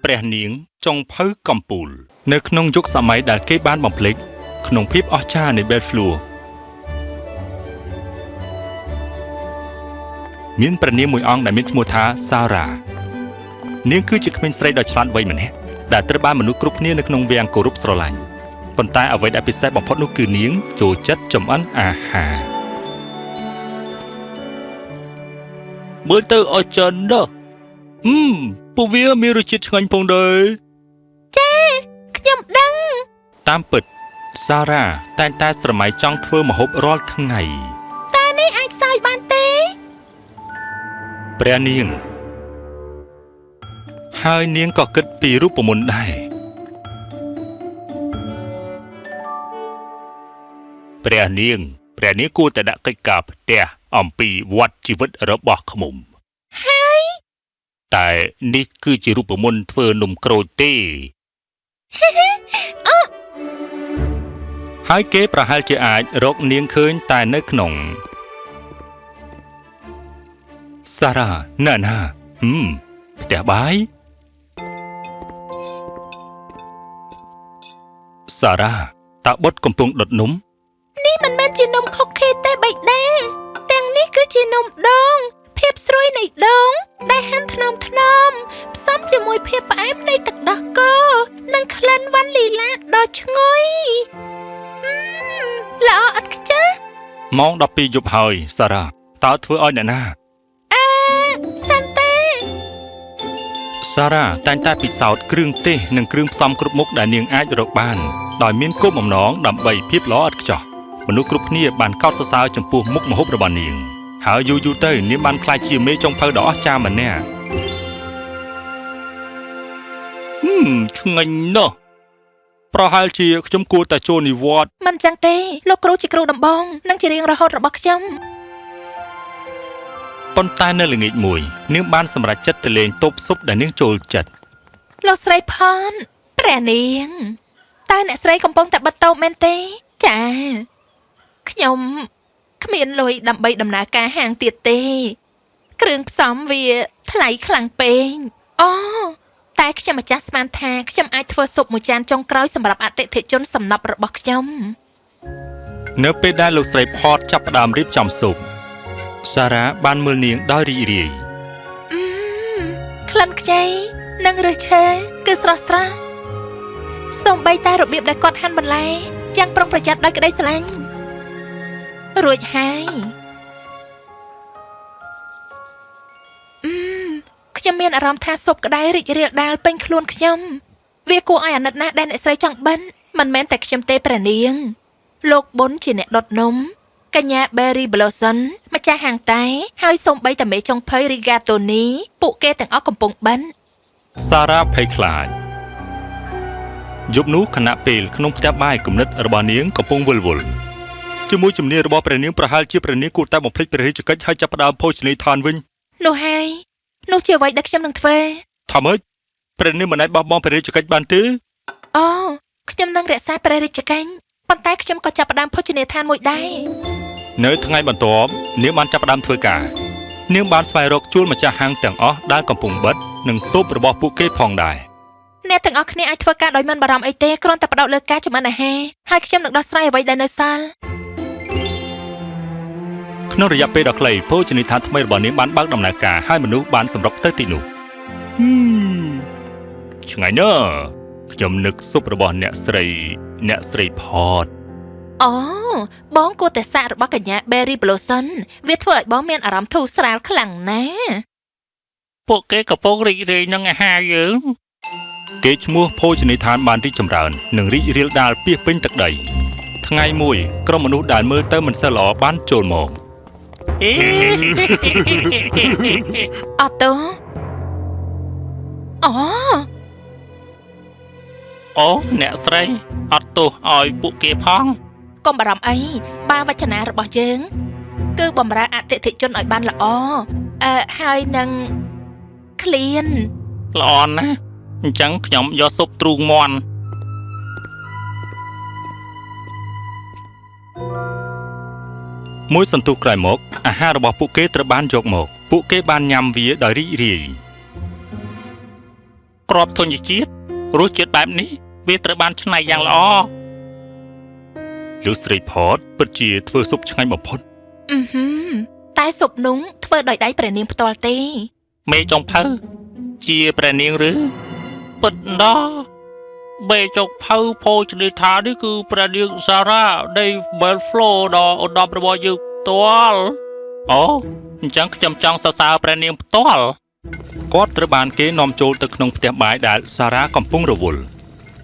ព្រះនាងចុងភៅកំពូល នៅក្នុងយុគសម័យដែលគេបានបំភ្លេចក្នុងភាពអស្ចារ្យនៃ Bellefleur មានព្រះនាងមួយអង្គដែលមានឈ្មោះថាសារ៉ានាងគឺជាក្មេងស្រីដ៏ឆ្លាតវៃម្នាក់ដែលត្រូវបានមនុស្សគ្រប់គ្នានៅក្នុងវាំងគោរពស្រឡាញ់ប៉ុន្តែអ្វីដែលពិសេសបំផុតនោះគឺនាងចូលចិត្តចម្អិនអាហារមើលទៅអស្ចារ្យណាស់ហឹមពួកវាមានរសជាតិឆ្ងាញ់ផងដែរ ខ្ញុំដឹង តាមពិតសារ៉ាតែងតែស្រមៃចង់ធ្វើម្ហូបរាល់ថ្ងៃ តើនេះអាចសើចបានទេ ព្រះនាង ហើយនាងក៏គិតពីរូបមន្តដែរព្រះនាងព្រះនាងគួរតែដាក់កិច្ចការផ្ទះអំពីវដ្តជីវិតរបស់ឃ្មុំ ហើយ តែនេះគឺជារូបមន្តធ្វើនំក្រូចទេ ហើយគេប្រហែលជាអាចរកនាងឃើញតែនៅក្នុងសារ៉ាណាណាហឹមផ្ទះបាយសារ៉ាតើបុតកំពុងដុតនំ នេះមិនមែនជានំខុកខេទេបៃតាទាំងនេះគឺជានំដូងភាពស្រួយនៃដូងដែលហាន់ថ្នមថ្នមផ្សំជាមួយភាពផ្អែមនៃទឹកដោះគោនិងក្លិនវ៉ាន់លីឡាដ៏ឈ្ងុយអឺល្អឥតខ្ចោះ ម៉ោង12យប់ហើយសារ៉ាតើធ្វើឲ្យអ្នកណា អឺសាន់តេ សារ៉ាតែងតែពិសោធន៍គ្រឿងទេសនិងគ្រឿងផ្សំគ្រប់មុខដែលនាងអាចរកបានដោយមានគោលបំណងដើម្បីភាពល្អឥតខ្ចោះមនុស្សគ្រប់គ្នាបានកោតសរសើរចំពោះមុខម្ហូបរបស់នាងហើយយូរៗទៅនាងបានក្លាយជាមេចុងភៅដ៏អស្ចារ្យម្នាក់ហឹមឆ្ងាញ់ណាស់ប្រហែលជាខ្ញុំគួរតែចូលនិវត្តន៍ មិនចឹងទេលោកគ្រូជាគ្រូដំបងនិងជារៀងរហូតរបស់ខ្ញុំ ប៉ុន្តែនៅល្ងាចមួយនាងបានសម្រេចចិត្តទៅលេងតូបស៊ុបដែលនាងចូលចិត្ត លោកស្រីផនព្រះនាងតើអ្នកស្រីកំពុងតែបិទតូបមែនទេចាខ្ញុំគ្មានលុយដើម្បីដំណើរការហាងទៀតទេ គ្រឿងផ្សំវាថ្លៃខ្លាំងពេកអូតែខ្ញុំម្ចាស់ស្មានថាខ្ញុំអាចធ្វើស៊ុបមួយចានចុងក្រោយសម្រាប់អតិថិជនសំណប់របស់ខ្ញុំ នៅពេលដែលលោកស្រីផតចាប់ផ្ដើមរៀបចំស៊ុបសារ៉ាបានមើលនាងដោយរីករាយ អឺមក្លិនខ្ចីនិងរសឈើគឺស្រស់ស្រស់សូម្បីតែរបៀបដែលគាត់ហាន់បន្លែយ៉ាងប្រុងប្រយ័ត្នដោយក្តីស្រឡាញ់រួចហើយអឺមខ្ញុំមានអារម្មណ៍ថាស៊ុបក្តៅរីករាលដាលពេញខ្លួនខ្ញុំវាគួរឲ្យអាណិតណាស់ដែលអ្នកស្រីចង់បិណ្ឌមិនមែនតែខ្ញុំទេព្រះនាង លោកប៊ុនជាអ្នកដុតនំកញ្ញា Berry Blossom ម្ចាស់ហាងតែហើយសូម្បីតែមេចុងភៅ Rigatoni ពួកគេទាំងអស់កំពុងបិណ្ឌ សារ៉ាភ័យខ្លាចយប់នោះខណៈពេលក្នុងផ្ទះបាយគំនិតរបស់នាងកំពុងវិលវល់ជាមួយជំនាញរបស់ព្រះនាងប្រហែលជាព្រះនាងគួរតែបំភ្លេចព្រះរាជកិច្ចហើយចាប់ផ្ដើមភោជនីយដ្ឋានវិញ នោះហើយនោះជាអ្វីដែលខ្ញុំនឹងធ្វើ ថាម៉េចព្រះនាងមិនអាចបោះបង់ព្រះរាជកិច្ចបានទេ អូខ្ញុំនឹងរក្សាព្រះរាជកិច្ចប៉ុន្តែខ្ញុំក៏ចាប់ផ្ដើមភោជនីយដ្ឋានមួយដែរ នៅថ្ងៃបន្ទាប់នាងបានចាប់ផ្ដើមធ្វើការនាងបានស្វែងរកជួលម្ចាស់ហាងទាំងអស់ដែលកំពុងបិទនិងតូបរបស់ពួកគេផងដែរ អ្នកទាំងអស់គ្នាអាចធ្វើការដោយមិនបារម្ភអីទេគ្រាន់តែផ្ដោតលើការចម្អិនអាហារហើយខ្ញុំនឹងដោះស្រាយអ្វីដែលនៅសល់ ក្នុងរយៈពេលដ៏ខ្លីភោជនីយដ្ឋានថ្មីរបស់នាងបានបើកដំណើរការហើយមនុស្សបានសម្រុកទៅទីនោះហឹមឆ្ងាញ់ណាស់ខ្ញុំនឹកស៊ុបរបស់អ្នកស្រីអ្នកស្រីផត អូបងគួរតែសាករបស់កញ្ញា Berry Blossom វាធ្វើឲ្យបងមានអារម្មណ៍ធូរស្រាលខ្លាំងណាស់ ពួកគេកំពុងរីករាយនឹងអាហារយើងគេឈ្មោះភោជនីយដ្ឋានបានរីកចម្រើននិងរីករាលដាលពាសពេញទឹកដីថ្ងៃមួយក្រុមមនុស្សដែលមើលទៅមិនសូវល្អបានចូលមក អត់ទេអូ អូអ្នកស្រីអត់ទោសឲ្យពួកគេផង កុំបារម្ភអីបាវចនារបស់យើង គឺបំរើអតិថិជនឲ្យបានល្អអឺហើយនឹងឃ្លាន ល្អណាស់អញ្ចឹងខ្ញុំយកស៊ុបទ្រូងមាន់មួយសន្ទុះក្រោយមកអាហាររបស់ពួកគេត្រូវបានយកមក ពួកគេបានញ៉ាំវាដោយរីករាយ ក្របធញ្ញជាតិរសជាតិបែបនេះវាត្រូវបានច្នៃយ៉ាងល្អលោកស្រីផតពិតជាធ្វើស៊ុបឆ្ងាញ់បំផុត អឺហឹមតែស៊ុបនោះធ្វើដោយដៃព្រះនាងផ្ទាល់ទេ មេចុងភៅជាព្រះនាងឬពិតណាស់មេចុងភៅភោជនីយដ្ឋាននេះគឺព្រះនាងសារ៉ានៃ Belflo ដ៏ឧត្តមរបស់យើងផ្ទាល់អូអញ្ចឹងខ្ញុំចង់សរសើរព្រះនាងផ្ទាល់គាត់ត្រូវបានគេនាំចូលទៅក្នុងផ្ទះបាយដែលសារ៉ាកំពុងរវល់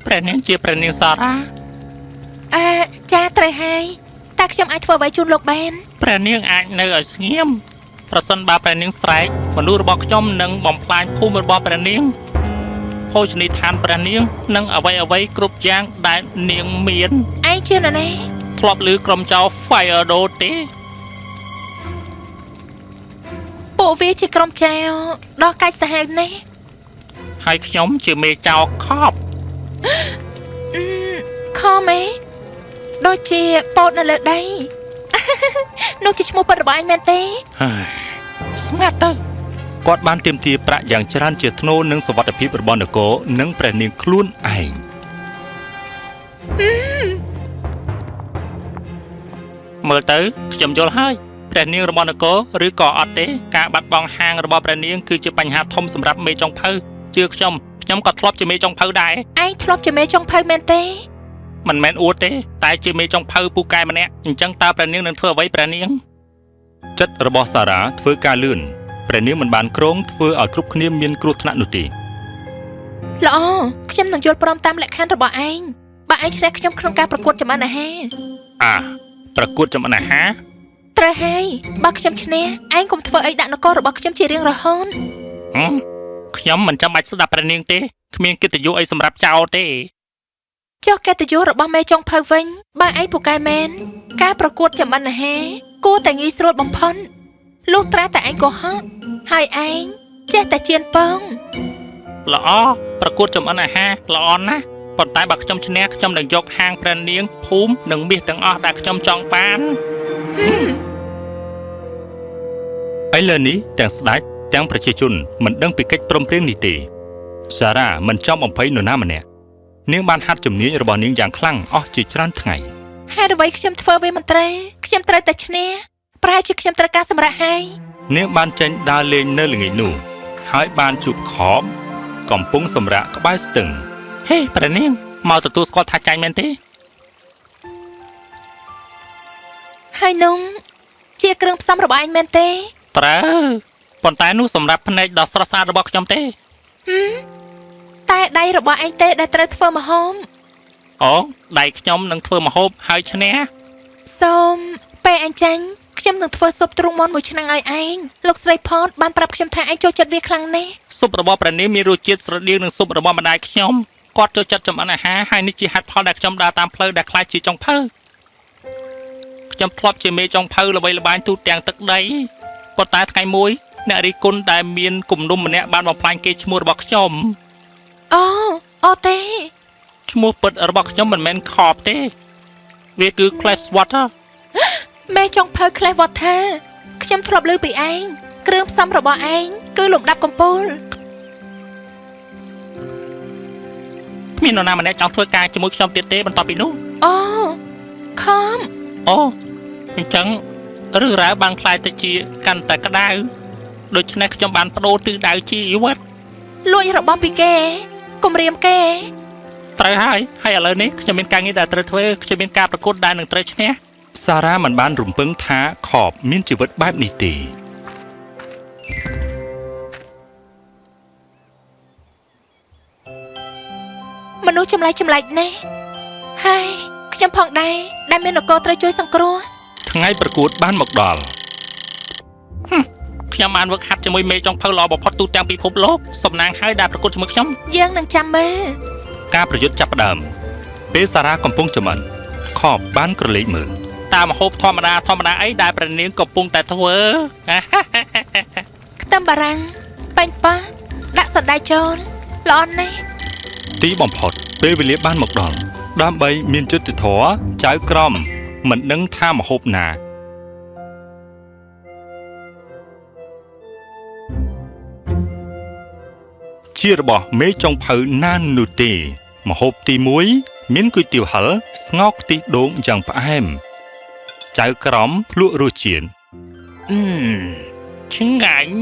ព្រះនាងជាព្រះនាងសារ៉ា អឺចាត្រូវហើយតើខ្ញុំអាចធ្វើអ្វីជូនលោកបាន ព្រះនាងអាចនៅឲ្យស្ងៀមប្រសិនបើព្រះនាងស្រែកមនុស្សរបស់ខ្ញុំនឹងបំផ្លាញភូមិរបស់ព្រះនាងភោជនីយដ្ឋានព្រះនាងនិងអ្វីអ្វីៗគ្រប់យ៉ាងដែលនាងមាន ឯងជានរណា ធ្លាប់ឮក្រុមចោរ Fire Door ទេ ពួកវាជាក្រុមចៅដ៏កាចសាហាវណាស់ ហើយខ្ញុំជាមេចោរខប់ អឺខំឯងដូចជាពោតនៅលើដី នោះជាឈ្មោះពិតរបស់ឯងមែនទេ ហើយស្ងាត់ទៅគាត់បានទាមទារប្រាក់យ៉ាងច្រើនជាថ្នូរនឹងសវត្ថិភាពរបស់នគរនិងព្រះនាងខ្លួនឯងមើលទៅខ្ញុំយល់ហើយព្រះនាងរបស់នគរឬក៏អត់ទេការបាត់បង់ហាងរបស់ព្រះនាងគឺជាបញ្ហាធំសម្រាប់មេចុងភៅជឿខ្ញុំខ្ញុំក៏ធ្លាប់ជាមេចុងភៅដែរ ឯងធ្លាប់ជាមេចុងភៅមែនទេ មិនមែនអួតទេតែជាមេចុងភៅពូកែម្នាក់អញ្ចឹងតើព្រះនាងនឹងធ្វើអ្វីព្រះនាងចិត្តរបស់សារ៉ាធ្វើការលឿនព្រះនាងមិនបានគ្រងធ្វើឲ្យគ្រប់គ្នាមានគ្រោះថ្នាក់នោះទេ ល្អខ្ញុំនឹងយល់ព្រមតាមលក្ខខណ្ឌរបស់ឯងបើឯងឈ្នះខ្ញុំក្នុងការប្រកួតចម្អិនអាហារ អាប្រកួតចម្អិនអាហារ ត្រូវហើយបើខ្ញុំឈ្នះឯងកុំធ្វើអីដាក់នគររបស់ខ្ញុំជារៀងរហូត ហឹមខ្ញុំមិនចាំបាច់ស្ដាប់ព្រះនាងទេគ្មានកិត្តិយសអីសម្រាប់ចោលទេ ចុះកិត្តិយសរបស់មេចុងភៅវិញបើឯងពូកែមែនការប្រកួតចម្អិនអាហារគួរតែងាយស្រួលបំផុតលុះត្រាតែឯងកុហកហើយឯងចេះតែជៀនពង ល្អប្រកួតចម្អិនអាហារល្អណាស់ប៉ុន្តែបើខ្ញុំឈ្នះខ្ញុំនឹងយកហាងព្រះនាងភូមិនិងមាសទាំងអស់ដែលខ្ញុំចង់បានឥឡូវនេះទាំងស្ដេចទាំងប្រជាជនមិនដឹងពីកិច្ចព្រមព្រៀងនេះទេសារ៉ាមិនចង់បំភ័យនរណាម្នាក់នាងបានហាត់ជំនាញរបស់នាងយ៉ាងខ្លាំងអស់ជាច្រើនថ្ងៃ ហេតុអ្វីខ្ញុំធ្វើវាមិនត្រូវខ្ញុំត្រូវតែឈ្នះប្រហែលជាខ្ញុំត្រូវការសម្រាប់ហើយ នាងបានចេញដើរលេងនៅល្ងាចនោះហើយបានជួបខបកំពុងសម្រាកក្បែរស្ទឹងហេព្រះនាងមកទទួលស្គាល់ថាចាញ់មែនទេ ហើយនោះជាគ្រឿងផ្សំរបស់ឯងមែនទេ ត្រូវប៉ុន្តែនោះសម្រាប់ភ្នែកដ៏ស្រស់ស្អាតរបស់ខ្ញុំទេ តែដៃរបស់ឯងទេដែលត្រូវធ្វើម្ហូប អូដៃខ្ញុំនឹងធ្វើម្ហូបហើយឈ្នះ សូមពេលឯងចាញ់ខ្ញុំនឹងធ្វើស៊ុបទ្រូងមាន់មួយឆ្នាំងឲ្យឯងលោកស្រីផតបានប្រាប់ខ្ញុំថាឯងចូលចិត្តវាខ្លាំងណាស់ ស៊ុបរបស់ព្រះនាងមានរសជាតិស្រដៀងនឹងស៊ុបរបស់ម្ដាយខ្ញុំគាត់ចូលចិត្តចម្អិនអាហារហើយនេះជាហេតុផលដែលខ្ញុំដើរតាមផ្លូវដែលខ្លាចជាចុងភៅខ្ញុំធ្លាប់ជាមេចុងភៅល្បីល្បាញទូទាំងទឹកដីប៉ុន្តែថ្ងៃមួយអ្នករិះគន់ដែលមានគំនុំម្នាក់បានបំផ្លាញកេរ្តិ៍ឈ្មោះរបស់ខ្ញុំ អូអូទេ ឈ្មោះពិតរបស់ខ្ញុំមិនមែនខបទេ វាគឺ Clash Water មេចុងភៅ Clash Water ខ្ញុំធ្លាប់ឮពីឯងគ្រឿងផ្សំរបស់ឯងគឺលំដាប់កំពូល គ្មាននរណាម្នាក់ចង់ធ្វើការជាមួយខ្ញុំទៀតទេបន្ទាប់ពីនោះ អូខំ អូអញ្ចឹងរឿងរ៉ាវបានក្លាយទៅជាកាន់តែក្តៅដូច្នេះខ្ញុំបានបដូរទិសដៅជីវិត លួចរបស់ពីគេគំរាមគេ ត្រូវហើយហើយឥឡូវនេះខ្ញុំមានការងារដែលត្រូវធ្វើខ្ញុំមានការប្រកួតដែលនឹងត្រូវឈ្នះសារ៉ាមិនបានរំពឹងថាខបមានជីវិតបែបនេះទេ មនុស្សចម្លែកចម្លែកណាស់ហើយខ្ញុំផងដែរដែលមាននគរត្រូវជួយសង្គ្រោះ ថ្ងៃប្រកួតបានមកដល់ហឹមខ្ញុំបានវឹកហាត់ជាមួយមេចុងភៅល្អបំផុតទូទាំងពិភពលោកសំណាងហើយដែលប្រកួតជាមួយខ្ញុំ យើងនឹងចាំមើល ការប្រយុទ្ធចាប់ផ្ដើមពេលសារ៉ាកំពុងចម្អិនខបបានក្រឡេកមើលតាមម្ហូបធម្មតាធម្មតាអីដែលព្រះនាងកំពុងតែធ្វើ ខ្ទឹមបារាំងប៉េងប៉ោះដាក់សណ្តែកចូលល្អណាស់ ទីបំផុតពេលវេលាបានមកដល់ដើម្បីមានយុត្តិធម៌ចៅក្រមមិនដឹងថាម្ហូបណា ជា ជារបស់មេចុងភៅណាននោះទេម្ហូបទី1មានគុយទាវហិលស្ងោរខ្ទិះដូងយ៉ាងផ្អែមចៅក្រមភ្លក់រសជាតិអឺឆ្ងាញ់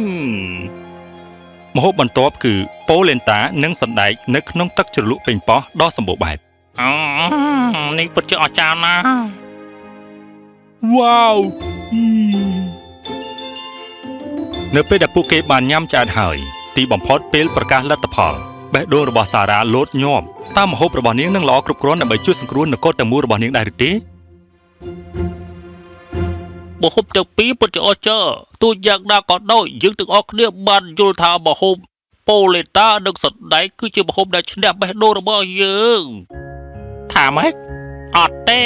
ម្ហូបបន្ទាប់គឺប៉ូលេនតានិងសណ្តែកនៅក្នុងទឹកជ្រលក់ប៉េងប៉ោះដ៏សម្បូរបែប អូនេះពិតជាអស្ចារ្យណាស់ វ៉ាវនៅពេលដែលពួកគេបានញ៉ាំឆ្អែតហើយទីបំផុតពេលប្រកាសលទ្ធផលបេះដូងរបស់សារ៉ាលោតញាប់តើម្ហូបរបស់នាងនឹងល្អគ្រប់គ្រាន់ដើម្បីជួយសង្គ្រោះនគរទាំងមូលរបស់នាងដែរឬទេ ម្ហូបទាំងពីរពិតជាអស្ចារ្យទោះយ៉ាងណាក៏ដោយយើងទាំងអស់គ្នាបានយល់ថាម្ហូបប៉ូលេតានិងសណ្តែកគឺជាម្ហូបដែលឈ្នះបេះដូងរបស់យើងថាម៉េចអត់ទេ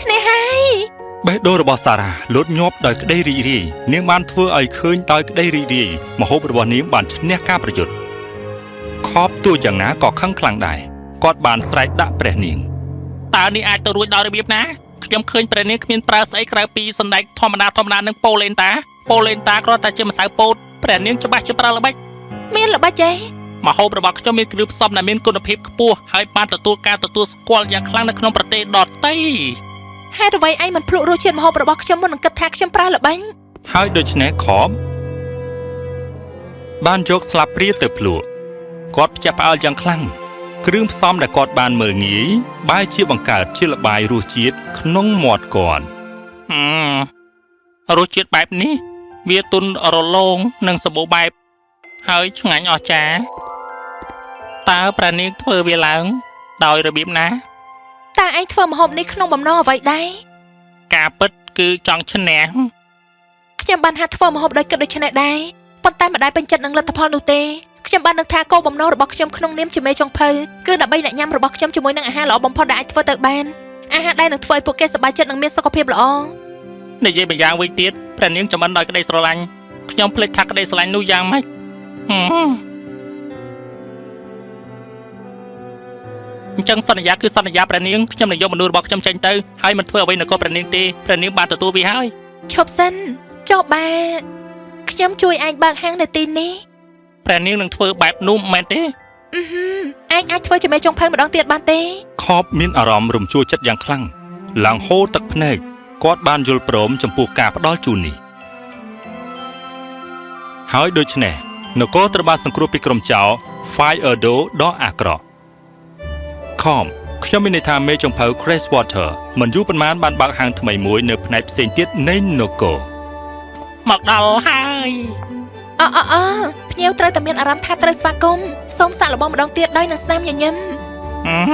ឈ្នះហើយ បេះដូងរបស់សារ៉ាលោតញាប់ដោយក្តីរីករាយនាងបានធ្វើឲ្យឃើញដោយក្តីរីករាយម្ហូបរបស់នាងបានឈ្នះការប្រយុទ្ធខបទោះយ៉ាងណាក៏ខឹងខ្លាំងដែរគាត់បានស្រែកដាក់ព្រះនាង តើនេះអាចទៅរួចដោយរបៀបណាខ្ញុំឃើញព្រះនាងគ្មានប្រើស្អីក្រៅពីសណ្តែកធម្មតាធម្មតានិងប៉ូលេនតាប៉ូលេនតាគ្រាន់តែជាម្សៅពោតព្រះនាងច្បាស់ជាប្រើល្បិច មានល្បិចទេ ម្ហូបរបស់ខ្ញុំមានគ្រឿងផ្សំដែលមានគុណភាពខ្ពស់ហើយបានទទួលការទទួលស្គាល់យ៉ាងខ្លាំងនៅក្នុងប្រទេសដទៃ ហេតុអ្វីឯងមិនភ្លក់រសជាតិម្ហូបរបស់ខ្ញុំមុននឹងគិតថាខ្ញុំប្រើល្បិច ហើយដូច្នេះខបបានយកស្លាបព្រាទៅភ្លក់គាត់ភ្ញាក់ផ្អើលយ៉ាងខ្លាំងគ្រឿងផ្សំដែលគាត់បានមើលងាយបែរជាបង្កើតជាល្បាយរសជាតិក្នុងមាត់គាត់ ហឹមរសជាតិបែបនេះ វាទន់រលោងនិងសម្បូរបែបហើយឆ្ងាញ់អស្ចារ្យតើព្រះនាងធ្វើវាឡើង ដោយរបៀបណា តើឯងធ្វើម្ហូបនេះក្នុងបំណងអ្វីដែរ ការពិតគឺចង់ឈ្នះ ខ្ញុំបានហាត់ធ្វើម្ហូបដោយគិតដូច្នេះដែរប៉ុន្តែមិនដែលពេញចិត្តនឹងលទ្ធផលនោះទេខ្ញុំបាននឹកថាគោលបំណងរបស់ខ្ញុំក្នុងនាមជាមេចុងភៅគឺដើម្បីអ្នកញ៉ាំរបស់ខ្ញុំជាមួយនឹងអាហារល្អបំផុតដែលអាចធ្វើទៅបានអាហារដែលនឹងធ្វើឲ្យពួកគេសប្បាយចិត្តនិងមានសុខភាពល្អ និយាយម្យ៉ាងវិញទៀតព្រះនាងចម្អិនដោយក្តីស្រឡាញ់ខ្ញុំភ្លេចថាក្តីស្រឡាញ់នោះយ៉ាងម៉េចហឹមអញ្ចឹងសន្យាគឺសន្យាព្រះនាងខ្ញុំនឹងយកមនុស្សរបស់ខ្ញុំចេញទៅហើយមិនធ្វើអ្វីនៅក៏ព្រះនាងទេព្រះនាងបានទទួលវាហើយ ឈប់សិនចុះបែខ្ញុំជួយឯងបើកហាងនៅទីនេះ ព្រះនាងនឹងធ្វើបែបនោះមែនទេ អឺហឹមឯងអាចធ្វើជាមេចុងភៅម្ដងទៀតបានទេ ខបមានអារម្មណ៍រំជួលចិត្តយ៉ាងខ្លាំងឡើងហូរទឹកភ្នែកគាត់បានយល់ព្រមចំពោះការផ្ដល់ជូននេះហើយដូច្នេះនគរត្រូវបានសង្គ្រោះពីក្រុមចោរ Fire-Erdo ដ៏អាក្រក់ខមខ្ញុំមានន័យថាមេចុងភៅ Crestwater មិនយូរប៉ុន្មានបានបើកហាងថ្មីមួយនៅផ្នែកផ្សេងទៀតនៃនគរ មកដល់ហើយ អអអភ្ញៀវត្រូវតែមានអារម្មណ៍ថាត្រូវស្វាគមន៍សូមសាកល្បងម្ដងទៀតដោយនឹងស្នាមញញឹម ហឹម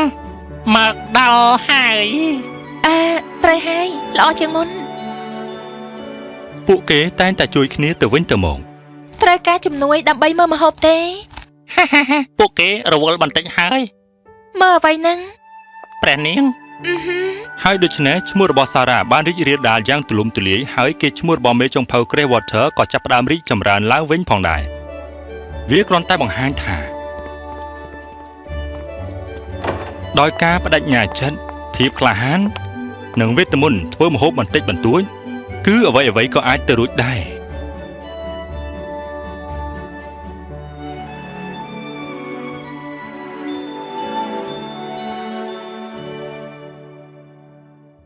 មកដល់ហើយ អើត្រូវហើយល្អជាងមុន ពួកគេតែងតែជួយគ្នាទៅវិញទៅមក ត្រូវការជំនួយដើម្បីមើលម្ហូបទេ ពួកគេរវល់បន្តិចហើយ មើលអ្វីហ្នឹង ព្រះនាង អឺហឹម ហើយដូច្នេះឈ្មោះរបស់សារ៉ាបានរីករាលដាលយ៉ាងទូលំទូលាយហើយគេឈ្មោះរបស់មេចុងភៅ Greywater ក៏ចាប់ផ្ដើមរីកចម្រើនឡើងវិញផងដែរវាគ្រាន់តែបង្ហាញថាដោយការបដិញ្ញាចិត្តភាពក្លាហាន និងវេទមន្តធ្វើម្ហូបបន្តិចបន្តួចគឺអ្វីៗក៏អាចទៅរួចដែរ។